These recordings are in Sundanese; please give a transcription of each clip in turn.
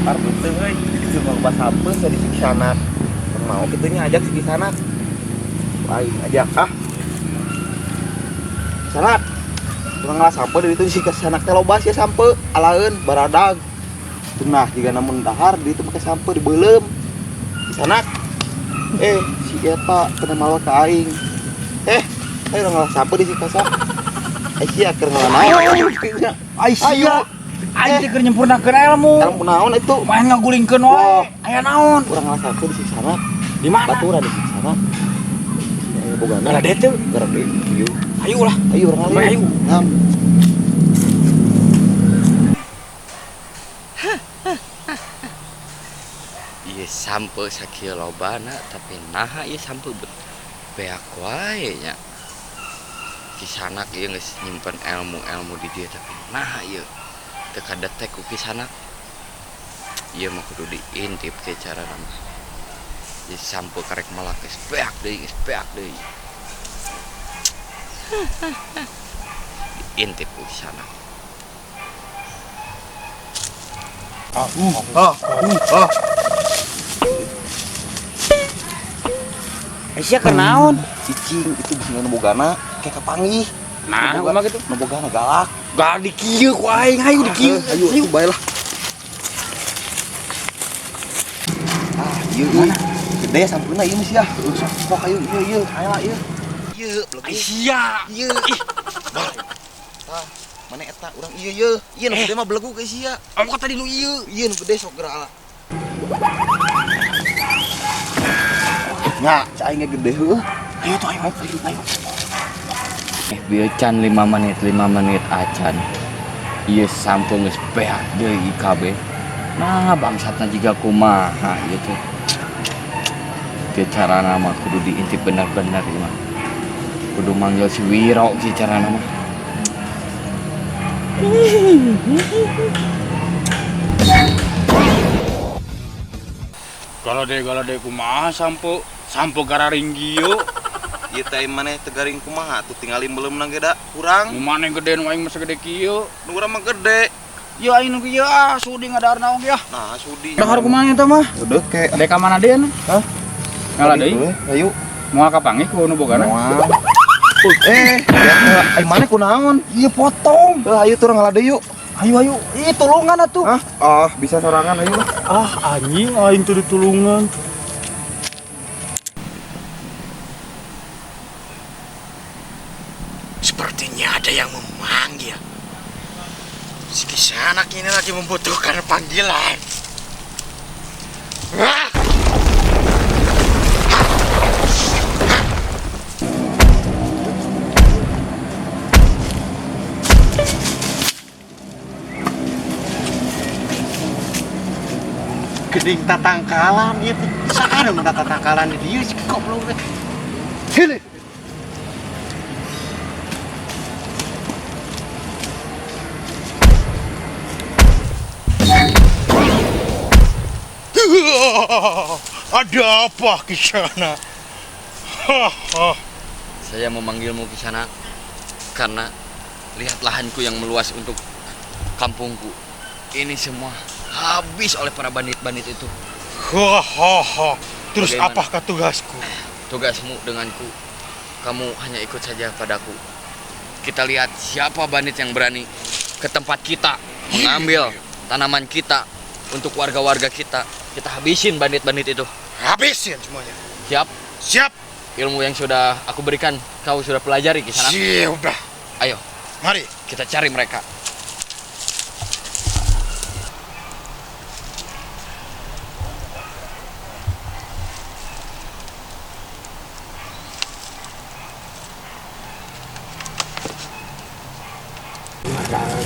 Lapar beuteung euy. Itu mah loba sampeu sia di Kisanak. Mau kitu nya ajak si Kisanak. Aing ajak ah. Kisanak. Urang ngalah sampeu di ditu si Kisanak teh loba sia sampeu alaeun baradag. Cenah jiga namun dahar di ditu make sampeu dibeuleum. Kisanak. Si eta kena mawa ka aing. Ayo urang ngalah sampeu di si Kisanak. Sia keur ngalah naon? Ai sia. Aing teh keur nyempurnakeun ilmu. Ilmu naon itu? Main ngagulingkeun wae. Aya naon? Urang ngalah sampeu di si Kisanak. Di mana? Baturan di si Kisanak. Aya bogana. Garade teu? Garade kieu. Ayo lah. Ayo urang ngalah. Ayo. Ngam. Ieu sampeu sakieu lobana tapi naha ieu sampeu beak wae nya. Kisanak ieu geus nyimpen ilmu-ilmu di dieu tapi naha ieu teu kadetek ku Kisanak. Ieu mah kudu diintip ke carana mah. Ieu sampeu karek melak geus beak deui, geus beak deui. Diintip ku Kisanak. Sia keur naon? Cicing itu bisa nu bogana kayak kapanggih. Nah, kumaha kitu? Nu bogana galak. Galak di kieu ku aing, hayu di kieu. Ayo, ayo bae lah. Ah, ieu euy. Gede sampeuna ieu mah sia. Sok sok ayo ieu ieu, ayo lah ieu. Ieu belegu. Ai sia. Ieu. Ih. Tah, mana eta urang ieu ieu. Ieu nu gede mah belegu ke sia. Ongkot tadi nu ieu. Ieu nu gede sok geura ala. Nya, cai aing gede heuh. Ayo tuh, ayo, ayo, ayo. Bieu can 5 menit, 5 menit acan. Ieu sampeu geus beak deui kabeh. Nah, bangsatna jiga kumaha ieu teh. Teu carana mah kudu diintip bener-bener ieu mah. Kudu manggil si Wiro si carana mah. Galade-galade kumaha sampeu? Sampeu gararing gieu. Ieu teh maneh teu garing kumaha tuh tingali meuleumna ge da kurang. Nu maneh gede nu aing mah sagede kieu. Nu urang mah gede. Ieu aing nu kieu ah sudi ngadaharna oge ah. Nah, sudi. Dahar kumaha eta mah? Udah ke. Dek ka mana deui anu? Hah? Ngalah deui? Ayo. Moal kapanggih ku nu bogana? Moal. Ai maneh kunaon? Ieu potong. Heuh, ayo turun ngalah deui yuk. Ayo ayo, ih tulungan atuh. Hah? Ah, bisa sorangan ayo lah. Ah, anjing aing teu ditulungan. Sepertinya ada yang memanggil. Si Kisanak ini lagi membutuhkan panggilan. Ah! Geding tatangkalan itu. Saha nu tatangkalan di dieu si goblok teh. Hili. Ada apa Kisanak? Saya memanggilmu Kisanak karena lihat lahanku yang meluas untuk kampungku. Ini semua habis oleh para bandit-bandit itu. Terus Bagaimana? Apakah tugasku? Tugasmu denganku, kamu hanya ikut saja padaku. Kita lihat siapa bandit yang berani ke tempat kita, mengambil tanaman kita untuk warga-warga kita. Kita habisin bandit-bandit itu. Habisin semuanya. Siap? Siap. Ilmu yang sudah aku berikan, kau sudah pelajari Kisanak? Siap, udah. Ayo. Mari. Kita cari mereka.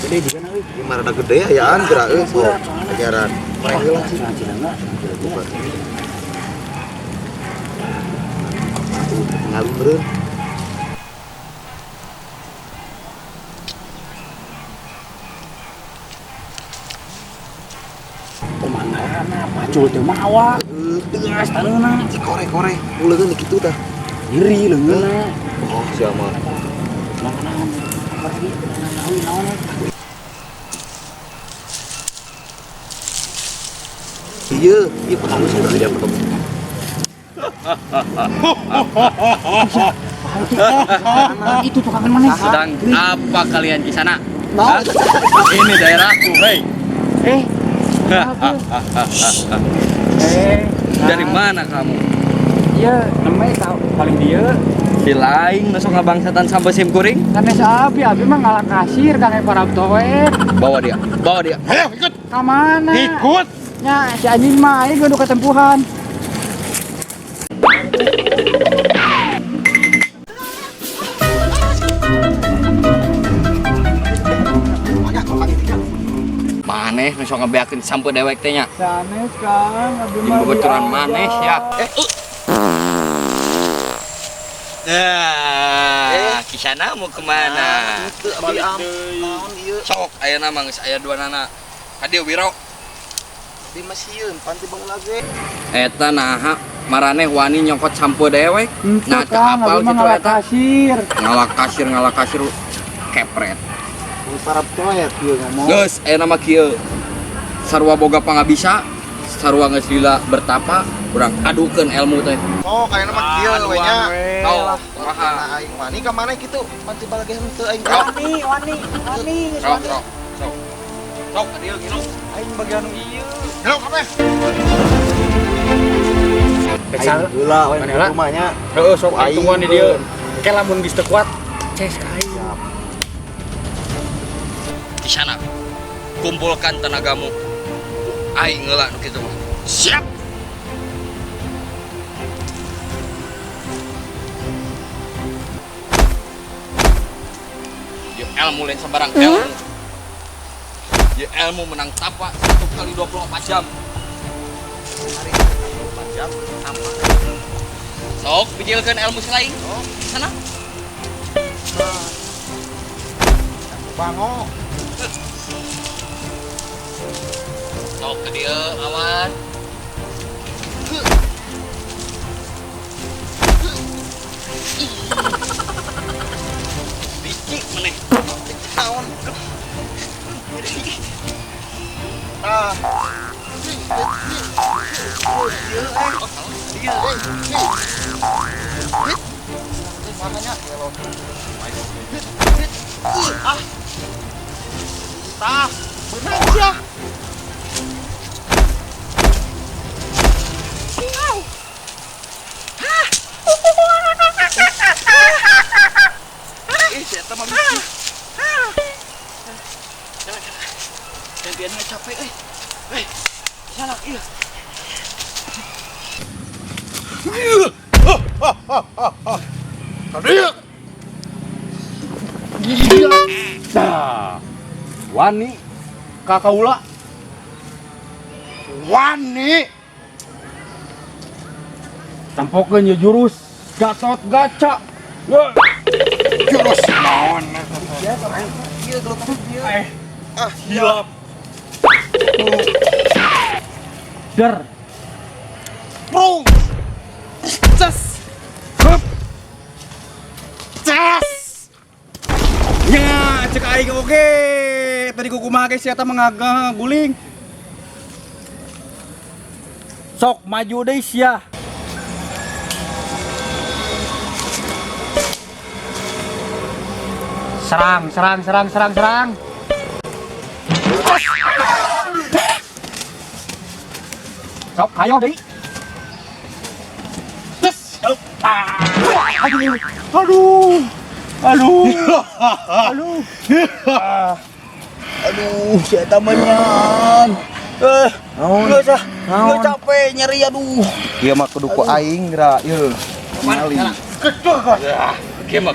Gede juga na euy. Ieu mah rada gede ayaan geura euy sok. Ajaran. Soalnya Ngalih meureun. Pemandangan pacul teu mawa. Tegas taneuna. Cikore-kore, uleungeun kitu tah. Nyeri leungeunna. Oh, sia mah. Naon? Naon? Ieu, ieu potong sih. Dia potong. Itu tukangan mana? Sedang apa kalian di sana? Hah? Ini daerahku, hei. Eh. Dari mana kamu? Iya, namanya tahu paling dia. Si lain masuk ngabangsatan sampai sim kuring. Sanes abi, abi mah ngalah kasir kang para toet. Bawa dia, bawa dia. Ayo ikut. Ka mana? Ikut. Nya, si anjing mah aing kudu ketempuhan. Maneh nu sok ngabeakeun sampe dewek teh nya. Sanes Kang, abi Jeung mah. babaturan maneh ya. Nah, Kisana mau kemana? Itu abdi am. Naon ieu? Sok ayeuna mah geus aya dua nana. Ka dieu Wiro. Abdi mah sieun panti baheula ge. Eta naha maraneh wani nyokot sampe dewek. Nah, Nah, teu apal abi mah kitu ngalah eta. kasir. Ngalah kasir kepret. Para toet ieu ngomong. Geus ayeuna mah kieu. Sarua boga pangabisa, sarua geus lila bertapa, urang adukeun ilmu teh. Oh, kayaknya mah kieu we nya. Tau, kumaha. Nah, aing wani ka mana kitu? Panti balage henteu aing. Wani, wani, wani, geus Sok, wani. sok, sok. Sok ka dieu ngilu. Aing bagian ieu. Ayo kabeh. Aing heula we Mana heula? rumahnya. Heeh, sok Aing tungguan di dieu. Ke lamun geus teu kuat, ces ka aing. Di sana. Kumpulkan tenagamu. Aing heula nu kitu mah. Siap. Ieu ilmu lain sembarang ilmu. Ieu ilmu menang tapa 1 kali 24 jam. Hari 24 jam tanpa. Sok bijilkeun ilmu selain. Di sana. Bango. Sok ke dieu awan. Licik meneh. Naon? Tah. Ieu eh. Makanya gelo. Ah. Tah, beunang sia. Ih, si eta mah licik. Gantian mah capek euy. Hei, salah ieu. Nah, wani kakaula Wani. tampokeun ye jurus Gatot Gaca. Jurus naon? Ieu gelut ieu. Eh, Ah, hilap. Der. Prung. Ces. Hup. Ces. Nya, cek aing oge. Tadi kumaha ge si eta mah guling. Sok maju deui sia. Serang, serang, serang, serang, serang. Sok hayo deui. Tes. Aduh. Aduh. Aduh. Aduh. Aduh, si eta mah nyan. Naon? Geus ah. Naon? Geus capek nyeri aduh. Ieu mah kudu ku aing geura ieu. Ngali. Kieu mah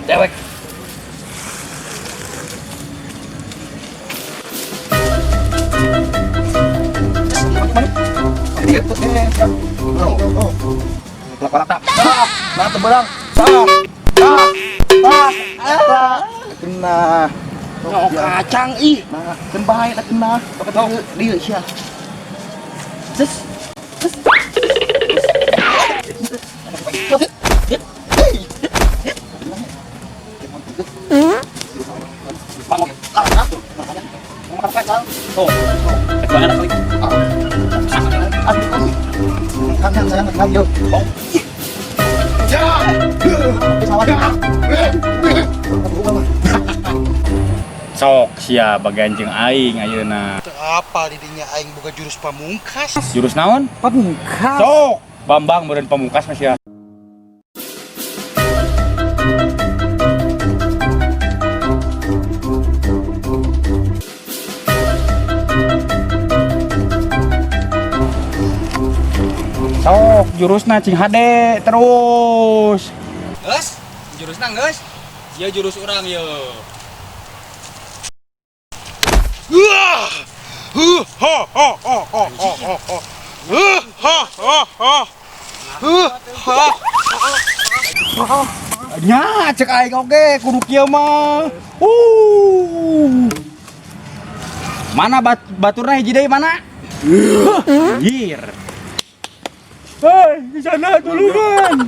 dewek. Nah, teu beurang. Tah. Tah. Tah. Eta. Kena. Oh, kacang ih. Nah, keun bae da kena. Sok dieu sia. Ces. Tuh. Sayang sayang yo. Oh. Ya. Sawah. Sok sia bagian jeung aing ayeuna. Teu apal di dinya aing boga jurus pamungkas. Jurus naon? Pamungkas. Sok, Bambang meureun pamungkas mah sia. Sok, jurusna cing hade terus. Geus, jurusna geus. Ieu jurus urang ye. Wah. Huh ha ha ha ha ha ha ha. Huh ha ha ha. Huh ha. Nya, cek aing oge kudu kieu mah. Mana baturna hiji deui mana? Anjir. Hei, di sana tulungan.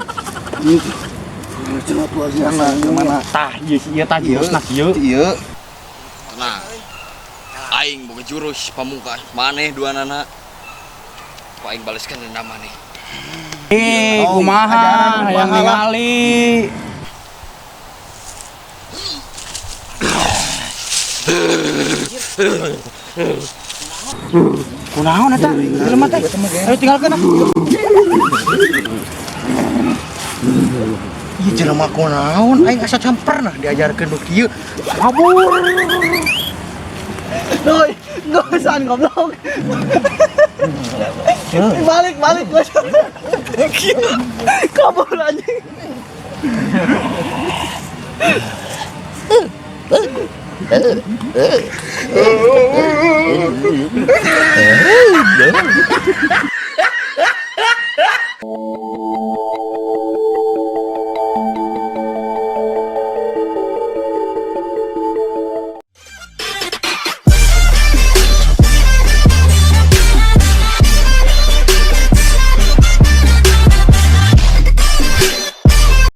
Mana? Tah, ieu ieu tah jurusna kieu. Ieu. Tenang. Aing boga jurus pamungkas maneh dua nana. Ku aing baleskeun dendam maneh. Eh, Oh, kumaha ajaran yang kumaha lah. ningali. Kunaon eta? Jelema teh. Ayo tinggalkeun ah. Ieu jelema kunaon aing asa can pernah diajarkeun nu kieu. Kabur. Doi, gosan goblok. Balik, balik, kabur anjing.